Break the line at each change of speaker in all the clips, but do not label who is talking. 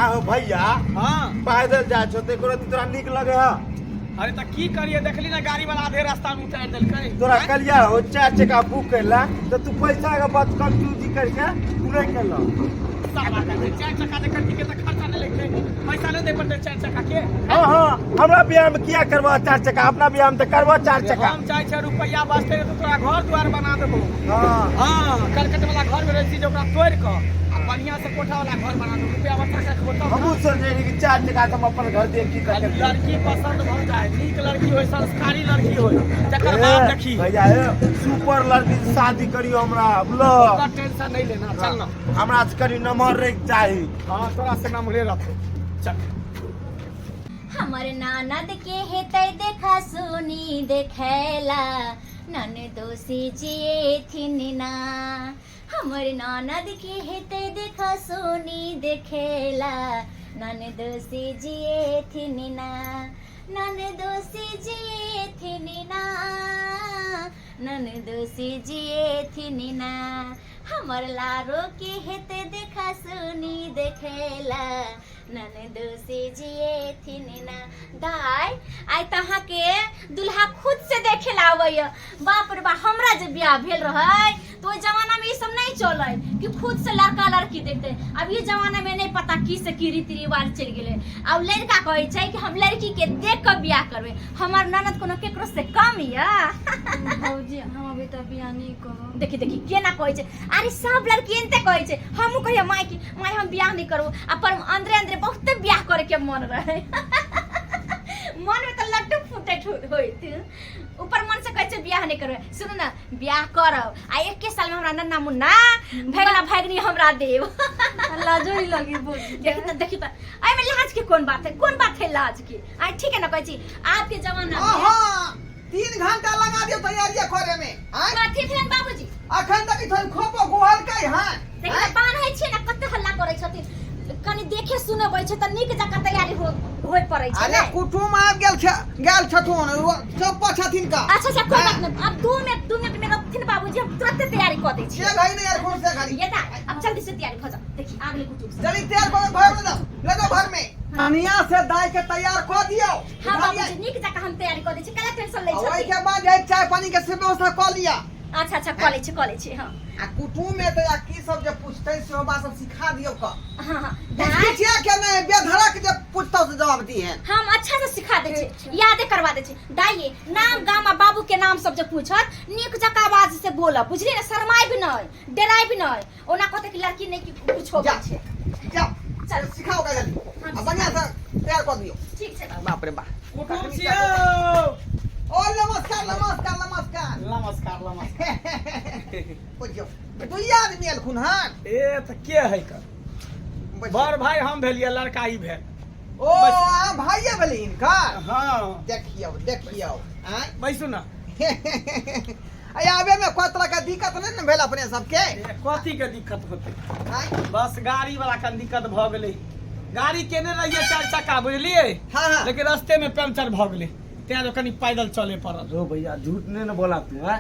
आहो भैया।
हाँ।
पैदल जाइ छौ तऽ एको रत्ती तोरा नीक लगे है?
अरे तऽ की करिए, देखली ना गाड़ी वाला आधे रास्ता में उतार देलकै।
तोरा कलिया हो चार चक्का बुक कैला तऽ तू पैसा के बात कंफ्यूज करके तू नहीं कैला।
साला कहै छै, चारि चक्का जे करती के तऽ खर्चा नहि लगतै, पैसा नहि दे पड़तै चारि चक्का के।
हाँ हाँ, हमरा बियाह में किया करबा चार चक्का? अपना बियाह में तऽ करबा चार चक्का।
हम चाहै छियै रुपैआ बचतै तऽ तोरा घर दुआर बना देबो।
हाँ।
हाँ, करकट वाला घर में रहै छी जे ओकरा तोड़ि कऽ आ बढ़िया से कोठा वाला घर बना देबो, रुपैआ बचा के रखबो तब।
हमहूँ सोच रही कि चार चक्का से हम अपन घर देख की
खाली
करके।
लड़की पसंद भऽ जाए, नीक लड़की होय, संस्कारी लड़की होय, तकर बाद देखी।
भैया हे, सुपर लड़की से शादी करियो हमरा, बुझलो?
ओकर टेंशन नहीं लेना, चल ना।
हमरा से कनि नमहर रहे के चाही।
हाँ, तोरा से नमहरे रहतौ, चल।
हमर ननद के हेतै देखा सुनी देखैला, नन दोषी जिएथिन ना। हमर ननद के हेतै देखा सुनी देखेला, नन दोषी जिएथिन ना, नन दोषी जिएथिन ना, नन दोषी जिएथिन ना। हमर लारो के हेतै देखा सुनी देखेला, नन दोषी जिएथिन ना। दाय, आइ तऽ अहाँके दुल्हा खुद से देखे ला आबैया। बाप रे बाप, हमरा जे बियाह भेल रहै तऽ ओहि जमाना में ई सब नहीं चलै कि खुद से लड़का लड़की देखते। अब ई जमाना में नहीं पता की से की रीति रिवाज चलि गेलै। आब लड़का कहै छै कि हम लड़की के देख कऽ बियाह करबै। हमर ननद कोनो केकरो से कम यऽ?
भौजी, हम अभी तक बियाह नहीं करब।
देखी देखी केना कहै छै। अरे सब लड़की एनते कहै छै। हमहूँ कहियै माय कि माय हम बियाह नहीं करबो, आ पर अंदरे अंदरे बहुते बियाह करे के मन रहे। मन में तऽ लड्डू फूटैत होइत। ऊपर मन से कहै छै बियाह नहीं करबै। सुनू ना, बियाह करब आ एके साल में हमरा नन्ना मुन्ना भगना भगनी हमरा देब।
लाजो ही लगी भौजी।
देखी तऽ, देखी तऽ, एहिमे लाज के कोन बात है? कोन बात है लाज के? आ ठीक है ना, कहै छी आपके जमाना में।
अहाँ 3 घंटा लगा दियो तैयारी करे में। आँय?
कथी भेल बाबूजी?
अखन तक ई थोड़ी खोपो गुहलकै हन।
देखी तऽ बान्है छियै ने, कते हल्ला करै छथिन। कनि देखे सुनबै छै तऽ नीक जकाँ तैयारी हो होय पड़ै छै।
अरे
ने
कुटुम आबि गेल छ, गेल छथुन, सब पर छथिन का।
अच्छा अच्छा, कोई बात नहीं, अब 2 मिनट, 2 मिनट में रखथिन बाबूजी, हम तुरंत तैयारी कऽ दै
के
छियै।
घड़ी नहीं यार, कौन से घड़ी?
ये दा, अब जल्दी से तैयारी भऽ जाओ। देखी आगले कुटुम सब।
जल्दी तैयार कऽ के घर में जाओ, ले जाओ घर में। बढ़िया से दाई के तैयार कऽ दियौ।
हाँ बाबूजी, नीक जकाँ हम तैयारी कऽ दै छी, काला टेंशन लै
आ ओहि
छथिन।
के बाद जे चाय पानी के से व्यवस्था कऽ लिअ।
अच्छा अच्छा, कऽ लै छी, कऽ लै छी, हाँ।
आ कुटुम में तऽ की सब जे पूछतै सेहो बात सब सिखा दियौ कऽ।
हाँ हाँ दाई।
किछिया के नहीं, बेधड़क जे पूछतौ से जवाब दिहे।
हम अच्छा से सिखा दै छी, यादे करवा दै छी। दाई, नाम गाम आ बाबू के नाम सब जे पूछत, नीक जकाँ आवाज से बोलब, बुझलियै ने? शरमाइ भी नहीं, डराइ भी नहीं। ओना कहते कि लड़की नहीं कि कुछ हो
जा।
छै।
जा।
चल।
सिखाओ का जल्दी।
हाँ,
आ बढ़िया से तैयार कऽ दियौ।
ठीक छै बाबू।
बाप रे बाप।
कुटुम छियौ।
ओ नमस्कार नमस्कार नमस्कार।
नमस्कार नमस्कार।
बुझियौ, दुइया आदमी एलखुन हन।
ए तऽ के है कर?
बैठियौ।
बड़ भाई हम भेलियै, लड़का ई भेल।
ओ अहाँ भाइये भेलै हिनकर?
हाँ।
देखियौ देखियौ, आँय?
बैसू ना।
अरे आबे में कोई तरह के दिक्कत नहीं ने भेल अपने सबके?
ए, कथी के दिक्कत होतै?
आँय?
बस गाड़ी वाला कन दिक्कत भऽ गेलै। गाड़ी केने रहियै चारि चक्का, बुझलियै?
हाँ, हाँ।
लेकिन रस्ते में पंचर भऽ गेलै, तें जो कनी पैदल चले पड़ल।
ओ भैया, झूठ नहीं ने बोला तू है?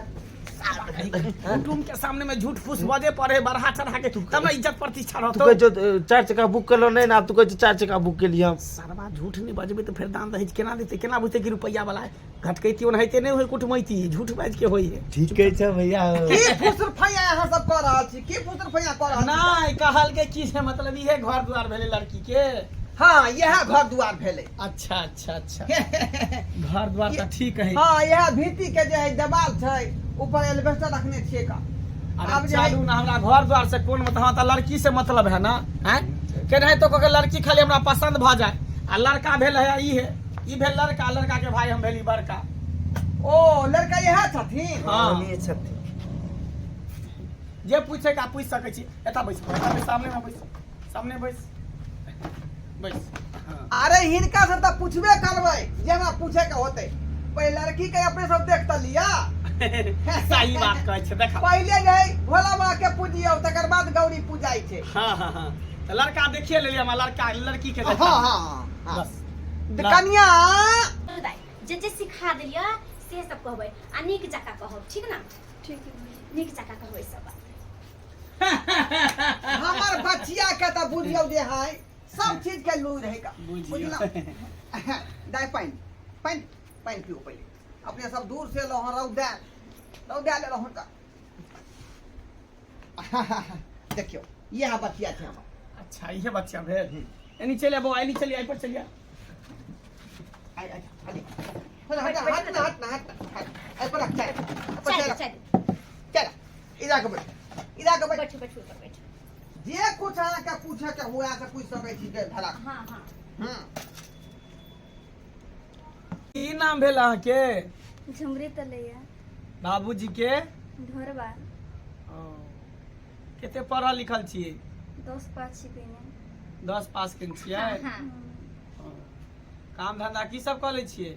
कुटुम के सामने में झूठ फूस बजे पड़े, बढ़ा चढ़ा के, तब ना इज्जत प्रतिष्ठा
तू
रहतौ।
कहै छौ चारि चक्का बुक केलहुँ नहि ने, आब तू कहै छौ चारि चक्का बुक केलियै हम।
सरवा, झूठ नहि बजबै तऽ फेर दान दहेज केना देतै? केना बुझतै कि रुपैआ वाला है? घटकैती ओनाहिते नहि होइ, कुटमैती झूठ बाजि के होइ है।
ठीक कहै छै भैया।
की फुसर फैया अहाँ सब कऽ रहल छी? की फुसर फैया कऽ रहल छी?
नहि कहलकै की से, मतलब इहे घर दुआर भेलै लड़की के?
हाँ, इएह घर दुआर भेलै।
अच्छा अच्छा अच्छा, घर दुआर तऽ ठीक है।
हाँ, इएह भीती के जे है देवाल छै, ऊपर एल्बेस्टर रखने छियै का।
अरे
आब जे है-
चलू ना, हमरा घर द्वार से कोन मतलब, हमरा तऽ लड़की से मतलब है ना। हैं केनाहितो कऽ के लड़की खाली हमरा पसंद भऽ जाए। आ लड़का भेल है ई, है ई भेल लड़का, लड़का के भाई हम भेली बड़का।
ओ लड़का इएह छथिन?
हाँ।
हमही छथिन।
जे पूछे का पूछ सकै छी। एतऽ बैस, एतऽ बैस, सामने में बैस, सामने बैस, बैस, हाँ।
अरे हिनका से तऽ पूछबे करबै जे हमरा पूछे के होतै। पहिले लड़की के अपने सब देख तऽ लिअ।
सही बात कहै छै, देखा।
पहिले जे है भोला बाबा के पूजियौ, तकर बाद गौरी पूजाइ छै।
हाँ हाँ हाँ, तऽ लड़का देखिए लेलियै हमरा, लड़का लड़की के देखा।
हाँ हाँ हाँ,
बस।
कनिया
दाइ, जे जे सिखा देलियै से सब कहबै आ नीक जकाँ कहब, ठीक ना?
ठीक है।
नीक जकाँ कहबै सब बात।
हमर बचिया के तऽ बुझियौ जे है सब चीज के लूर है का।
बुझियौ।
बुझलहुँ। दाय पानि पानि पानि पियो पहिले। अपने सब दूर से एलहुँ हँ, रौदा रौदा लेलहुँ हुनका। देखियौ इएह बचिया छै हमर।
अच्छा इहे बच्चा भेल। एनी चलि आबो, एनी चलि, एहि पर चलि आ।
आइ आइ आइ हट हट हट हट हट हट, एहि पर रख, चल एहि पर।
चाय
चल
दे, चाय दे।
चल इधर के बैठ, इधर के बैठ।
बैठू बैठू, ऊपर बैठू।
जे कुछ अहाँके पूछे के हुए से पूछ सकै छी धरा।
हाँ हाँ।
की नाम भेल अहाँके?
झुमरी तलैया।
बाबूजी के?
ढोरबा।
ओ, कते पढ़ल लिखल छियै?
10 पास छी पहिने।
10 पास केने छियै?
हाँ हाँ।
ओ, काम धंधा की सब कऽ लै छियै?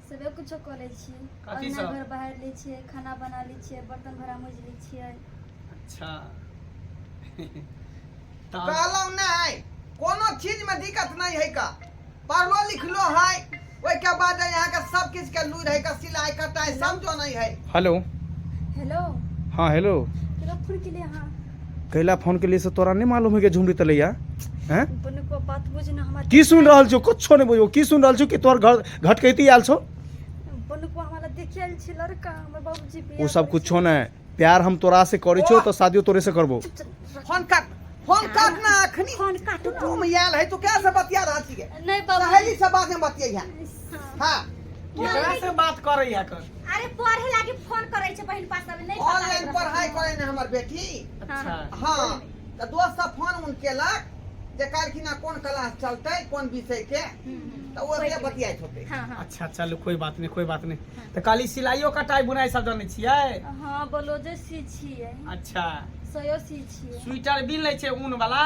सबे कुछो कऽ लै छियै।
कथी
अंगना
सब?
घर बाहर लै छियै, खाना बना लै छियै, बर्तन भाड़ा मजि लै छियै।
अच्छा तऽ
कहलहुँ नहि कोनो चीज में दिक्कत नहीं है का, पढ़लो लिखलो है, ओहिके बाद यहाँ के सब किछु के लूर है का, सिलाई कटाई सब जो नहीं है।
हेलो।
हेलो।
हाँ हेलो।
केला फोन के लिए अहाँ?
कैला फोन के लिए से तोरा नहीं मालूम है कि झुमरी तलैया हैं?
बनको बात बुझ ना हमार।
की सुन रहल छौ? कुछो नहीं बुझो। की सुन रहल छौ कि तोहर घर घटकैती आयल छौ?
बनको हमारा देखे आयल छै लड़का, हमर बाबूजी बियाह
ओ सब
करै
कुछो नहीं, प्यार हम तोरा से करै छौ तो शादियो तोरे से करबो।
फोन काट, फोन काट ना अखनी।
फोन काटू।
तुम आयल है तो क्या से बतिया रहल छियै?
नहीं बाबू।
सहेली से बात में बतियै है। हाँ
केकरा से बात करै है कर?
अरे पढ़े लागी फोन करै छै बहिन पास, अभी नहीं पता।
ऑनलाइन पढ़ाई करे ने हमर बेटी।
अच्छा।
हाँ तऽ दोस्त सब फोन उन केलक जे काल्हिखिना कोन क्लास चलतै कोन विषय के, तऽ ओ से बतियाइत होतै।
हाँ हाँ।
अच्छा चलू कोई बात नहीं, कोई बात नहीं। तऽ कहली सिलाइयो कटाई बुनाई सब जानै छियै?
हाँ ब्लाउजो सी छियै।
अच्छा।
सयो सी छियै।
स्वेटर बिन लै छै ऊन वाला?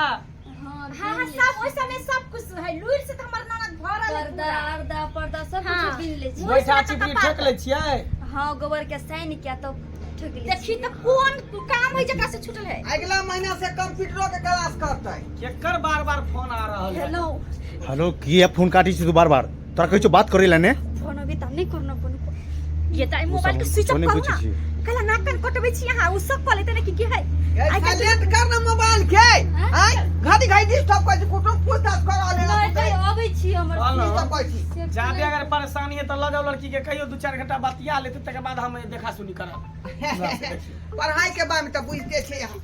हाँ
हाँ हाँ, सब ओहि समय सब कुछ है, लुइर से तऽ हमर ननद भरल है
पर्दा
पूरा।
अर्दा पर्दा सब
हाँ।
कुछ बिन लै छियै।
गोइठा चिपड़ी ठोक लै छियै?
हाँ गोबर के साइन के तब ठोक लै
देखी
छियै।
तऽ कोन काम है जकरा से छूटल है।
अगिला महीना से कंप्यूटरो के क्लास करतै।
केकर बार बार फोन आ रहल है?
हेलो।
हेलो, की फोन काटी छी तू बार बार? तोरा कहै छौ बात करै ला ने?
फोन अभी तऽ नहीं करना बनको।
ये तऽ मोबाइल के स्विच ऑफ
नहीं
करू
बुझै
ना।
छियै।
कला नाक कान कटबै छी अहाँ, उ सब कऽ लेतै ने कि की है।
ए, साइलेंट कर ना मोबाइल के। आय घड़ी घड़ी डिस्टर्ब करै छी, कुटुम पूछताछ कर रहल है।
नहीं कहियो अबै छी हमर।
कहलहुँ।
की सब कहै छी?
जादे अगर परेशानी है तऽ लऽ जाउ लड़की के, कहियो 2-4 घंटा बतिया लेते तकर बाद हम देखा सुनी करब।
पढ़ाई के बारे में तऽ बुझते छै अहाँ।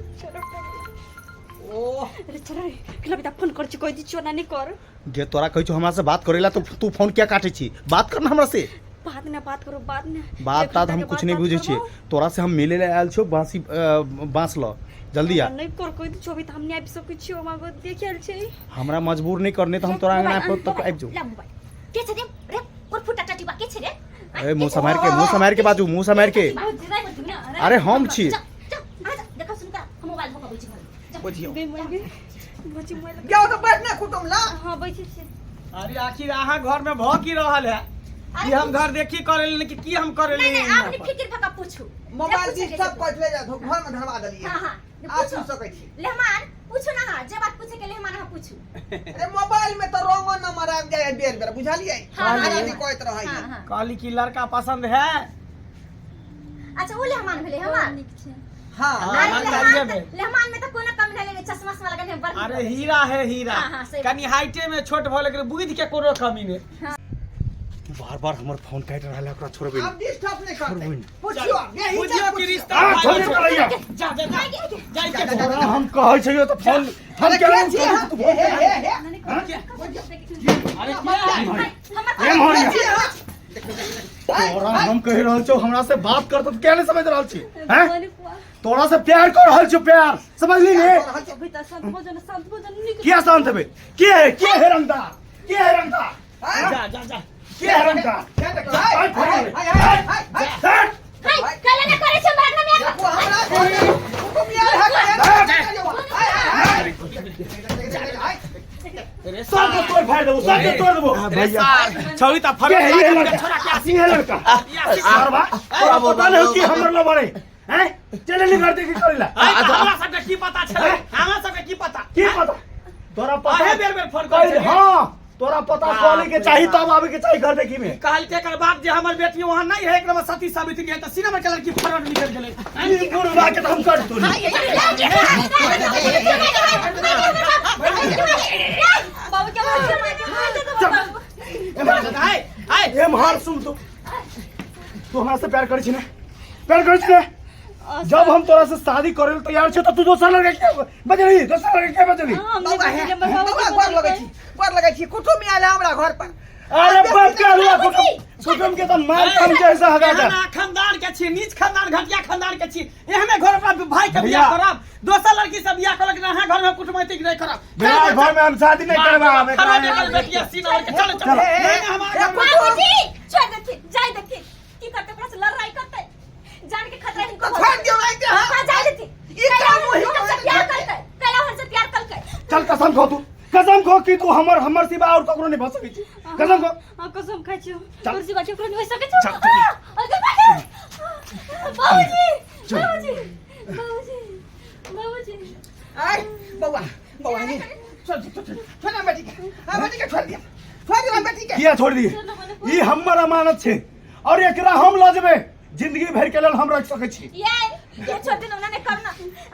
ओह
अरे चल रे, केला बेटा फोन कर छी, कहि दी छियो ना नहीं कर।
जे तोरा कहै छौ हमरा से बात करै ला तो तू फोन किया काटै छी? बात कर ना हमरा से।
बाद में बात करो, बाद में।
बात
एक
तात
घंटा
हम
के
कुछ
बाद
नहीं
बात
बुझै छियै।
करबो।
तोरा से हम मिले ला आयल छौ, बांसी बांस ल जल्दी आ।
नहीं कर, कहि दी छियो अभी तऽ हम नहीं आबि सकै छियो, हमरा देखे आयल छै।
हमरा मजबूर नहीं करने तो हम तोरा अंगना पर तक आबि जाऊ।
ला मोबाइल के छै रे? रे कोन फुटा टटीबा के छै रे?
ए मुंह सम्हार के, मुंह सम्हार के बाजू, मुंह सम्हार के। अरे हम छी।
जा जा आ जा, देखा सुन कर हम मोबाइल धोखा बैठ घर जा।
बुझियौ।
गई मोबाइल गे भौजी मोबाइल।
जाओ तऽ बैठ ना कुटुम ला।
हाँ बैठे छी।
अरे आखिर अहाँ घर में भऽ की रहल है?
अरे
की हम घर देखी करे लेली कि की हम करे
नहीं
लेली?
नहीं, आपने फिक्र भका पूछू।
मोबाइल
जे पूछे के
डिस्टर्ब
छै।
कर ले जा, घर में धरवा देलियै।
हाँ हाँ
आप
पूछो।
पूछ सकै छी।
लेहमान पूछू ना, हाँ जे बात पूछे के लेहमान अहाँ पूछू।
अरे मोबाइल में तऽ रंगो नंबर आबि जाइ है बेर बेर, बुझलियै?
हाँ, हाँ,
आरामी
हाँ।
कहैत रहै
हाँ
है।
हाँ।
कहली कि लड़का पसंद है?
अच्छा ओ लेहमान भेलै हमार।
नीक छै।
हाँ
हाँ,
अरे
लड़का
लेहमान
ये
तऽ-
भेल।
लेहमान में तऽ कोनो कमी नहीं लगे, चश्मा उश्मा लगल है बड़।
अरे हीरा है हीरा।
हाँ, हाँ, सही बात।
कनी हाइटे में छोट भऽ लेकिन बुद्धि के कोनो कमी नहीं।
तू बार बार हमर फोन काटि रहल है, ओकरा छोड़बै
आब डिस्टर्ब नहीं करतै।
छोड़बै।
पुछियो यही
बुझियो कि रिश्ता
आ,
भाई
छोड़ि
छै।
तलैया।
जा जा जा जा जा जा।
तोरा हम कहै छियौ तऽ फोन हम
अरे
केना
के छी अहाँ?
तू
हे
फोन
हे हे हे।
अरे क्या है?
हमर
ए मोहनिया।
के छी अहाँ?
तोरा हम कहि रहल छौ हमरा से बात कर तऽ किया नहीं समझ रहल छी हैं?
बनको
तोरा से प्यार कर रहल छौ, प्यार समझली ने?
अभी तऽ शांत भऽ जाउ ना, शांत भऽ जाउ ना, नीक।
किया शांत हेबै? के है, के है रंगदार, के है रंगदार,
जा जा जा।
के है रंगदार?
हाय, हाय, हाय, हाय, हाय, हाय।
हट!
हाय कले ना करे छै मरना में।
देखो हमरा घर में कुटुम यार है के। हाय, हाय, हाय। हाय।
रे
सबके तोड़ फाड़ देबो, सबके तोड़ देबो।
रे सार छौरी तऽ
के है ये
फरक
लड़का?
छोड़ा के
ई है लड़का सारवा, तोरा पता नहीं हो कि हमर लवर है हैं? चले नहीं घर देखी करेला।
हमरा सबके की पता छलै? हमरा सबके की पता?
की पता तोरा? पता
अहे बेर बेर फोन करै छलियै।
हाँ तोरा पता
बाप
कॉले के
रे
चाही
बाप।
तब आवे के चाही घर देखी में।
कहलकै एकर बाप जे हमर बेटी वहाँ नहीं है, एकरा में सती सावित्री है, तऽ सिनेमा के लड़की फरक निकल गेलै।
ई गुरुवा के तऽ हम कर तोरी। एम्हर सुन तू, तू हमरा से प्यार करै छी ने? प्यार करै छी ने? जब हम तोरा से शादी करे ले तैयार छी त तू दोसर लड़का के बजली, दोसर लड़का के बजली।
हम नहीं
बौआ हे
बजलियै, हमर
बौआ
बाबूजी
गोर लगै
बजलकै।
छी, गोर लगै छी। कुटुम आयल है हमरा घर पर।
अरे बाप के हलवा, कुटुम कुटुम के तो मार कम जैसा हगा जा।
एहन खानदान के छी, नीच खानदान, घटिया खानदान के छी, एहने घर अपना भाई के
भैया।
बियाह करब? दोसर लड़की से बियाह करब, लेकिन अहाँ घर में कुटुमैती नहीं करब।
भैया, घर में हम शादी नहीं करबा।
खड़ा निकल बेटिया सीना और के चल चल।
चल।
नहीं, नहीं, हमारा घर में-
बाबूजी छोड़ देथिन, जाय देथिन। की करते, ओकरा से लड़ाई करते? जान के खतरा हिनको।
तो छोड़ दियौ राइते। हाँ।
हाँ, जाय देथिन।
ई काम वही
हमरा से प्यार करते, कैला हमसे प्यार करके।
चल, कसम खो, तू कसम खो कि तू हमर हमर सिवा और ककरो नहीं भऽ सकै छी। कसम खो।
हाँ, कसम खाइ छियौ।
चल।
तोर सिवा केकरो नहि हो सकै छौ।
चल, चल।
आ, अगे बाबूजी,
चल।
बाबूजी, बाबूजी, बाबूजी।
आय बौआ, बौआ ने छोड़, छोड़, छोड़, छोड़ ना बेटी के। हाँ, बेटी के छोड़ दिया, छोड़ दिया बेटी के।
किया छोड़ दिए? ई हमर अमानत छै और एकरा हम लऽ जेबै, जिंदगी भर के लेल हम रख सकै छी।
ये ये छोड़ दिन, उन्होंने करना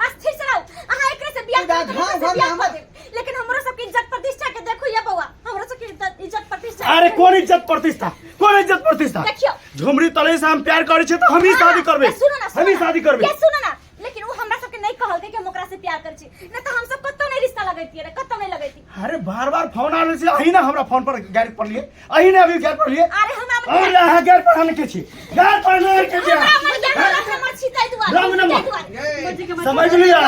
अस्थिर से रहो। अहाँ एकरे से बियाह
इधर
करू,
घाव
एकरे से
घाव
बियाह
हमर-
कऽ देब, लेकिन हमरो सबके इज्जत प्रतिष्ठा के देखो ये बौआ, हमरो सबके इज्जत इज्जत प्रतिष्ठा।
अरे कोन इज्जत प्रतिष्ठा, कोन इज्जत प्रतिष्ठा?
देखियौ।
झुमरी तले से हम प्यार करै छी तऽ हम ही शादी करबै।
ये सुनो ना, सुनो
हम ही
ना।
शादी करबै।
ये सुनो ना, लेकिन वो हमरा सबके नहीं कहलकै कि हम ओकरा से प्यार करै छी, नहीं तो हम सब कतौ नहीं रिश्ता लगैतियै रे, कतौ नहीं लगैती।
अरे बार बार फोन आबै छै, अही ना हमरा फोन पर गारि पड़लिए, अही ना अभी गारि पड़लिए।
अरे हमरा
अरे अहाँ गारि पढ़ाने के छी, गारि पढ़ने के छी।
हमरा हमर ज्ञान वाला हमर छी ताहि दुआरे,
राम नमः।
ताहि दुआरे।
बाबूजी के
समझ लिया।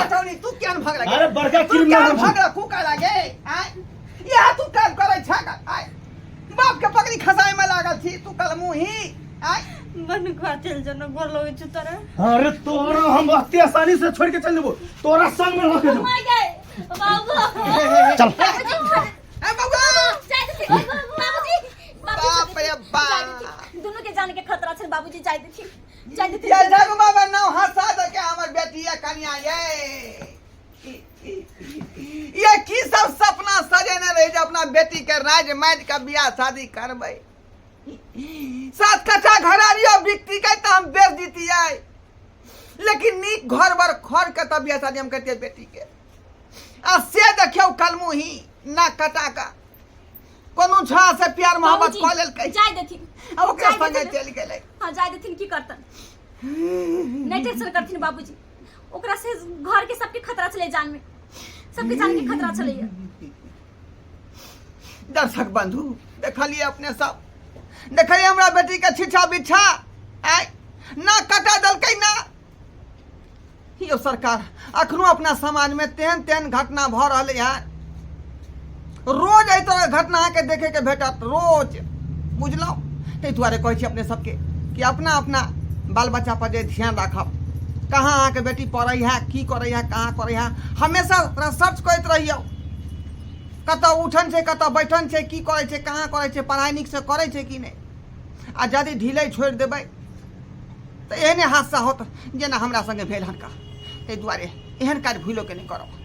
तू केहन भगला गे?
अरे बड़का
तू
क्रिमिनल
केहन
हम छी।
भगला कुका लागे आय? इएह तू काम करै छह आय? बाप के पगड़ी खसाय में लागल छी तू कलमुही आय।
बन घर चल जो न, गोर लगै छौ तोरा।
अरे तोरा हम अति आसानी से छोड़ के चल जेबो, तोरा संग में रह के जेबो।
माय गए बाबू।
चल।
बाबूजी,
ए बौआ।
जाय देथिन बाबूजी, बाबूजी।
बाप रे बाप।
दुनू के जान के खतरा छै बाबूजी, जाय देथिन, जाय देथिन।
ये जग बाबा नाव हंसा दे के हमर बेटी ये कन्या ये ये की सब सपना सजेने रहे जे अपना बेटी के राज माज के बियाह शादी करबै। सात कट्ठा घरारियो बिकती के तऽ हम बेच दितियै, लेकिन नीक घर बर खर के तब बियाह शादी हम करतियै बेटी के। आ से देखियौ कलमुही ना कटा के कोनो छा से प्यार मोहब्बत
बाबूजी,
कऽ लेलकै
जाय देथिन।
आ ओकरा
जाय
संगे
देथिन।
चलि गेलै।
हाँ, जाय देथिन, की करतन? नहीं टेंशन करथिन बाबूजी, ओकरा से घर के सबके खतरा छलै, जान में सबके जान के खतरा छलै।
दर्शक बंधु, देखलिए अपने सब, देखलिए हमरा बेटी के छिछा बिछा आय ना कटा देलकै ना। यौ सरकार, अखनो अपना समाज में तेहन तेहन घटना भऽ रहलै है, रोज एहि तरह घटना अहाँके देखैके भेटत रोज, बुझलहुँ? ताहि दुआरे कहै छी अपने सबके कि अपना अपना बाल बच्चा पर जे ध्यान राखब, कहाँ अहाँके बेटी पढ़ै है, की करै है, कहाँ करै है, हमेशा सर्च करैत रहियौ, कतऽ उठन छै, कतऽ बैठन छै, की करै छै, कहाँ करै छै, पढ़ाइ नीकसँ करै छै कि नहि। आ यदि ढिलै छोड़ि देबै तऽ एहने हादसा होत जेना हमरा संगे भेल हनका। ताहि दुआरे एहन काज भूलोके नहि करब।